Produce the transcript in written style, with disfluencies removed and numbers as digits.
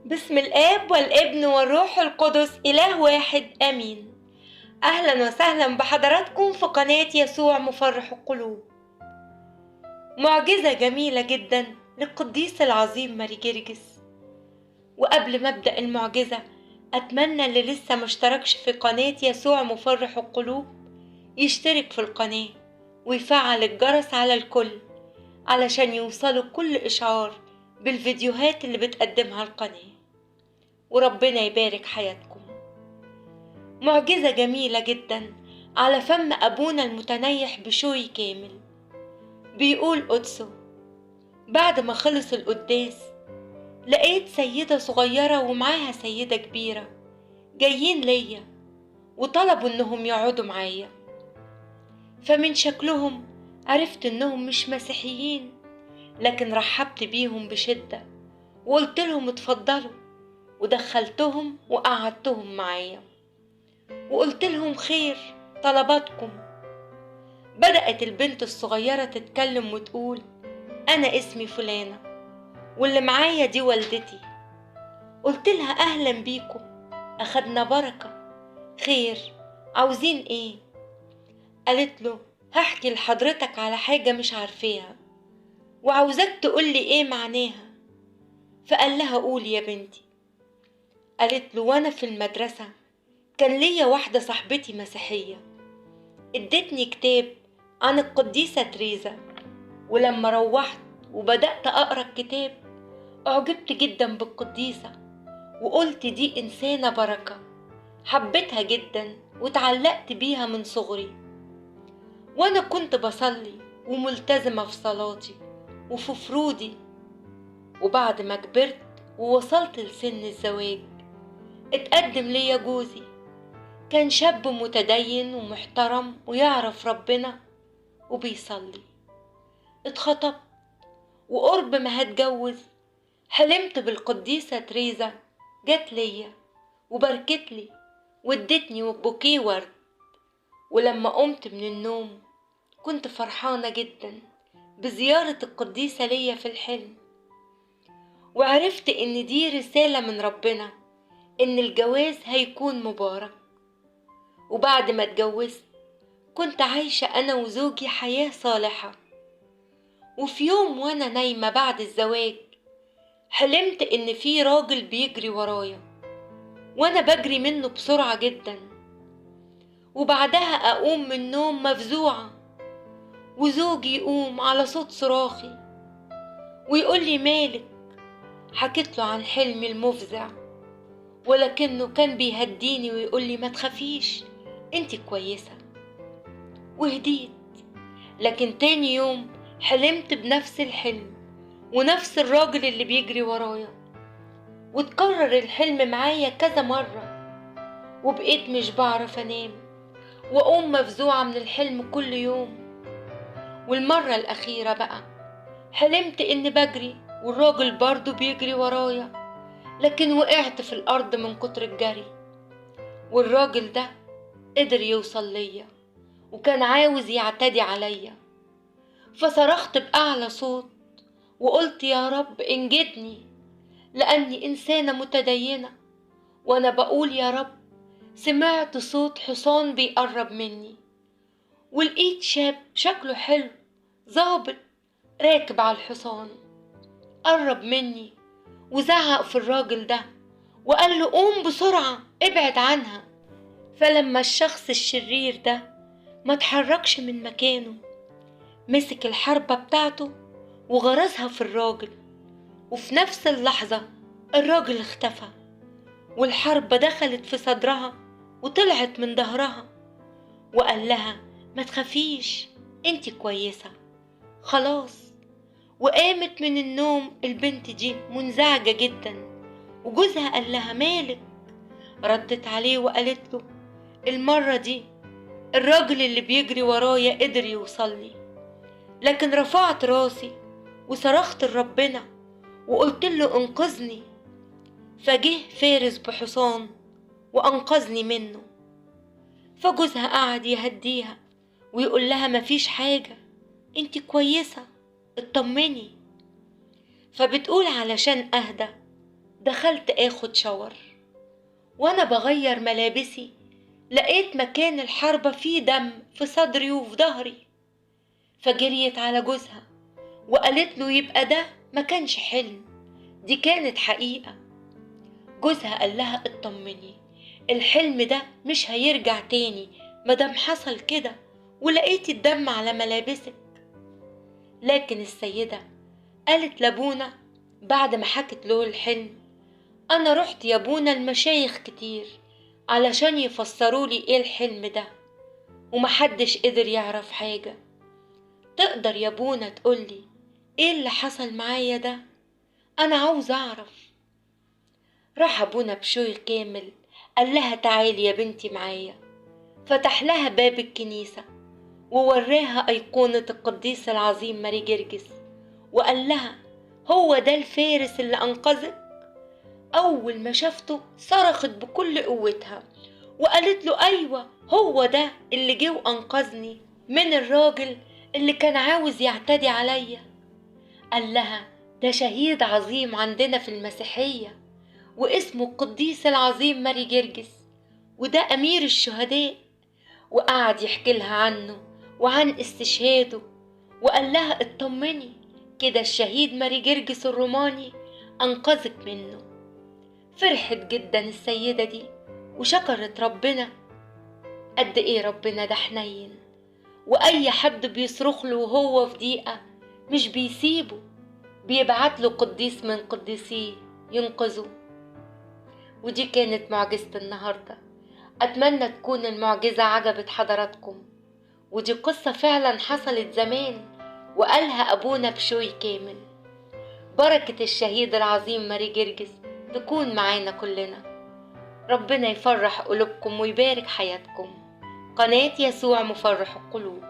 باسم الآب والابن والروح القدس إله واحد آمين. أهلا وسهلا بحضراتكم في قناة يسوع مفرح القلوب. معجزة جميلة جدا للقديس العظيم ماري جرجس. وقبل ما أبدأ المعجزة أتمنى اللي لسه مشتركش في قناة يسوع مفرح القلوب يشترك في القناة ويفعل الجرس على الكل علشان يوصلوا كل إشعار بالفيديوهات اللي بتقدمها القناة، وربنا يبارك حياتكم. معجزة جميلة جدا على فم أبونا المتنيح بشوي كامل. بيقول قدسه: بعد ما خلص القداس لقيت سيدة صغيرة ومعاها سيدة كبيرة جايين ليا وطلبوا انهم يقعدوا معايا، فمن شكلهم عرفت انهم مش مسيحيين، لكن رحبت بيهم بشدة وقلت لهم اتفضلوا، ودخلتهم وقعدتهم معايا وقلت لهم خير طلباتكم. بدأت البنت الصغيرة تتكلم وتقول: أنا اسمي فلانة واللي معايا دي والدتي. قلت لها أهلا بيكم، أخدنا بركة، خير عاوزين إيه؟ قالت له: هحكي لحضرتك على حاجة مش عارفاها وعاوزاك تقولي إيه معناها. فقال لها: قولي يا بنتي. قالت له: وأنا في المدرسة كان ليا واحدة صاحبتي مسيحية ادتني كتاب عن القديسة تريزا، ولما روحت وبدأت أقرأ الكتاب أعجبت جدا بالقديسة وقلت دي إنسانة بركة، حبيتها جدا وتعلقت بيها من صغري. وأنا كنت بصلي وملتزمة في صلاتي وفي فروضي. وبعد ما كبرت ووصلت لسن الزواج اتقدم ليا جوزي، كان شاب متدين ومحترم ويعرف ربنا وبيصلي. اتخطبت وقرب ما هتجوز حلمت بالقديسة تريزا، جت ليا وباركت لي وادتني بوكيه ورد. ولما قمت من النوم كنت فرحانة جدا بزيارة القديسة ليا في الحلم، وعرفت ان دي رسالة من ربنا ان الجواز هيكون مبارك. وبعد ما اتجوزت كنت عايشة انا وزوجي حياة صالحة. وفي يوم وانا نايمة بعد الزواج حلمت ان في راجل بيجري ورايا وانا بجري منه بسرعة جدا، وبعدها اقوم من النوم مفزوعة وزوجي يقوم على صوت صراخي ويقول لي مالك. حكيت له عن حلمي المفزع، ولكنه كان بيهديني ويقول لي ما تخافيش انت كويسة، وهديت. لكن تاني يوم حلمت بنفس الحلم ونفس الراجل اللي بيجري ورايا، وتكرر الحلم معايا كذا مرة، وبقيت مش بعرف انام واقوم مفزوعة من الحلم كل يوم. والمرة الأخيرة بقى حلمت إني بجري والراجل برضو بيجري ورايا، لكن وقعت في الأرض من كتر الجري، والراجل ده قدر يوصل ليا وكان عاوز يعتدي عليا. فصرخت بأعلى صوت وقلت يا رب انجدني، لأني إنسانة متدينة. وأنا بقول يا رب سمعت صوت حصان بيقرب مني، ولقيت شاب شكله حلو ظابط راكب على الحصان. قرب مني وزعق في الراجل ده وقال له قوم بسرعة ابعد عنها. فلما الشخص الشرير ده ما تحركش من مكانه مسك الحربة بتاعته وغرزها في الراجل، وفي نفس اللحظة الراجل اختفى والحربة دخلت في صدرها وطلعت من ظهرها، وقال لها ما تخافيش انت كويسة خلاص. وقامت من النوم البنت دي منزعجة جدا، وجوزها قال لها مالك؟ ردت عليه وقالت له المرة دي الراجل اللي بيجري ورايا قدر يوصلني، لكن رفعت راسي وصرخت لربنا وقلت له انقذني، فجه فارس بحصان وانقذني منه. فجوزها قعد يهديها ويقول لها مفيش حاجة انت كويسة اطمني. فبتقول علشان اهدى دخلت اخد شاور، وانا بغير ملابسي لقيت مكان الحربة فيه دم في صدري وفي ظهري. فجريت على جوزها وقالت له يبقى ده ما كانش حلم، دي كانت حقيقة. جوزها قال لها اطمني، الحلم ده مش هيرجع تاني مادام حصل كده ولقيتي الدم على ملابسك. لكن السيدة قالت لابونا بعد ما حكت له الحلم، أنا رحت يا بونا المشايخ كتير علشان يفسروا لي إيه الحلم ده، ومحدش قدر يعرف حاجة. تقدر يا بونا تقولي إيه اللي حصل معايا ده؟ أنا عاوز أعرف. راح أبونا بشوي كامل قال لها تعالي يا بنتي معايا. فتح لها باب الكنيسة ووراها أيقونة القديس العظيم ماري جرجس، وقال لها هو ده الفارس اللي أنقذك؟ أول ما شافته صرخت بكل قوتها وقالت له أيوة هو ده اللي جه وأنقذني من الراجل اللي كان عاوز يعتدي عليا. قال لها ده شهيد عظيم عندنا في المسيحية واسمه القديس العظيم ماري جرجس، وده أمير الشهداء. وقعد يحكي لها عنه وعن استشهاده، وقال لها اطمني كده الشهيد ماري جرجس الروماني أنقذك منه. فرحت جدا السيدة دي وشكرت ربنا. قد ايه ربنا ده حنين، وأي حد بيصرخ له وهو في ضيقة مش بيسيبه، بيبعت له قديس من قديسيه ينقذه. ودي كانت معجزة النهاردة. أتمنى تكون المعجزة عجبت حضراتكم، ودي قصة فعلا حصلت زمان وقالها أبونا بشوي كامل. بركة الشهيد العظيم ماري جرجس تكون معانا كلنا. ربنا يفرح قلوبكم ويبارك حياتكم. قناة يسوع مفرح القلوب.